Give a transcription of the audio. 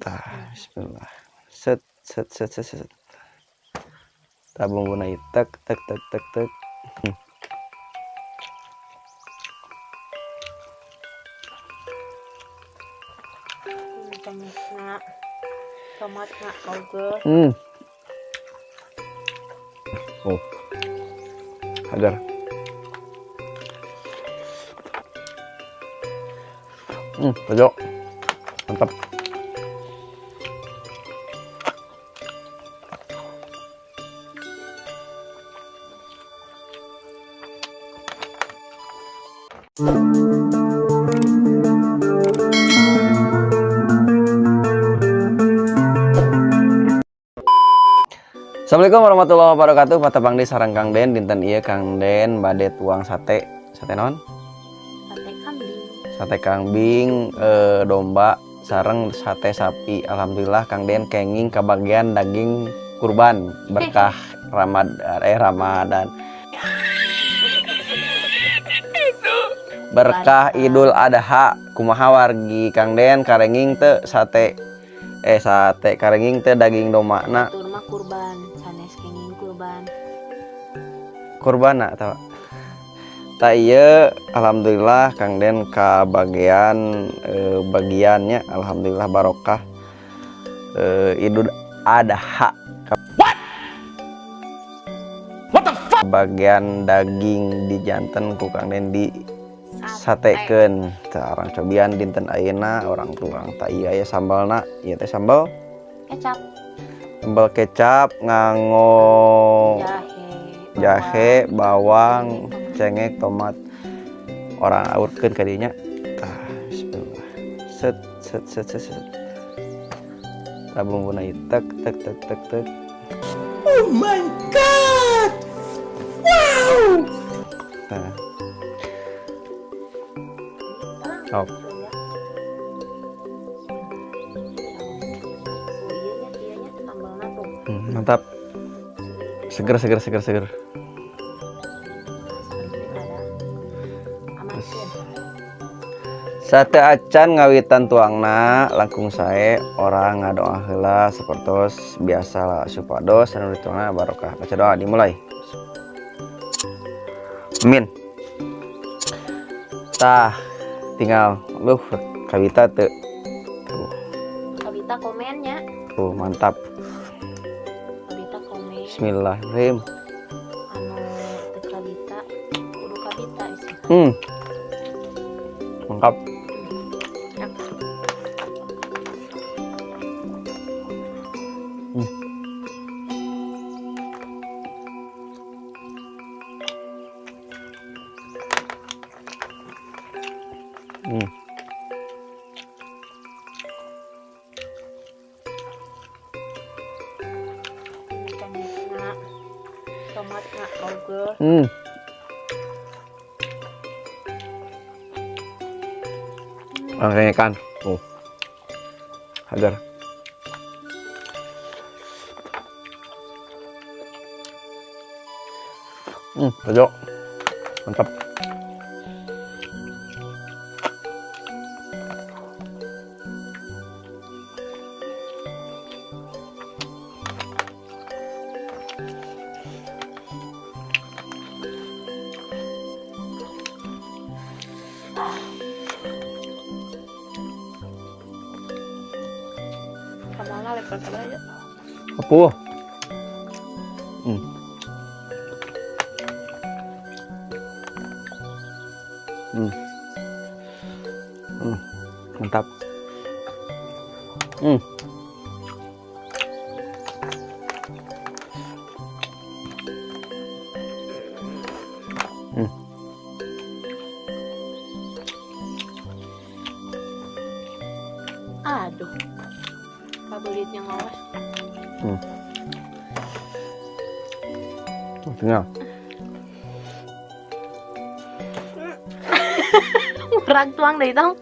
Tah, bismillah. Set set set set set. Tah, bumbuna ieu tek tek tek tek tek. Tomatna, tomatna oge. Oh. Hajar. Pojok. Mantap. Assalamualaikum warahmatullahi wabarakatuh. Patepang deui sareng Kang Den. Dinten ieu Kang Den bade tuang sate. Sate naon? Sate kambing. Sate kambing, domba sareng sate sapi. Alhamdulillah Kang Den kenging kabagian daging kurban berkah Ramadan. Berkah Idul Adha. Kumaha wargi Kang Den karenging teu sate, sate karenging teu daging dombana? Batur mah kurban, sanes kenging kurban. Kurbana tah. Tah, ieu alhamdulillah Kang Den kabagian, bagiannya alhamdulillah barokah, Idul Adha. What? What the fuck? Bagian daging dijanten ku Kang Den di satekeun. Tah, urang cobian dinten ayeuna urang tuang. Tah, ieu aya sambalna, ieu teh sambal kecap. Sambal kecap nganggo jahe, jahe, bawang, cengek, tomat. Urang aurkeun ka dinya. Tah, bismillah. Set set set set set. Tah, bumbuna ieu tek tek tek tek tek. Oh my God! Wow! Tah. Oh. Oh, iya nya, iya nya, sambalna tuh. Mantap. Seger seger seger seger. Aman. Sateuacan ngawitan tuangna, langkung sae urang ngadoa heula sapertos biasa supados anu dituangna barokah. Baca doa dimulai. Amin. Tah, tinggal luh kabita teu. Tuh, Kabita komennya. Tuh mantap. Kabita komen. Bismillahirrahmanirrahim. Anu teu kabita, kudu kabita isi. Lengkap. Tomatna, tomatna oge. Oke kan. Tuh. Hajar. Pojok. Mantap. Sambalna level aja. Apa? Mantap. Aduh. Kabelitnya ngawas. Tinggal. Murag tuang deh tong.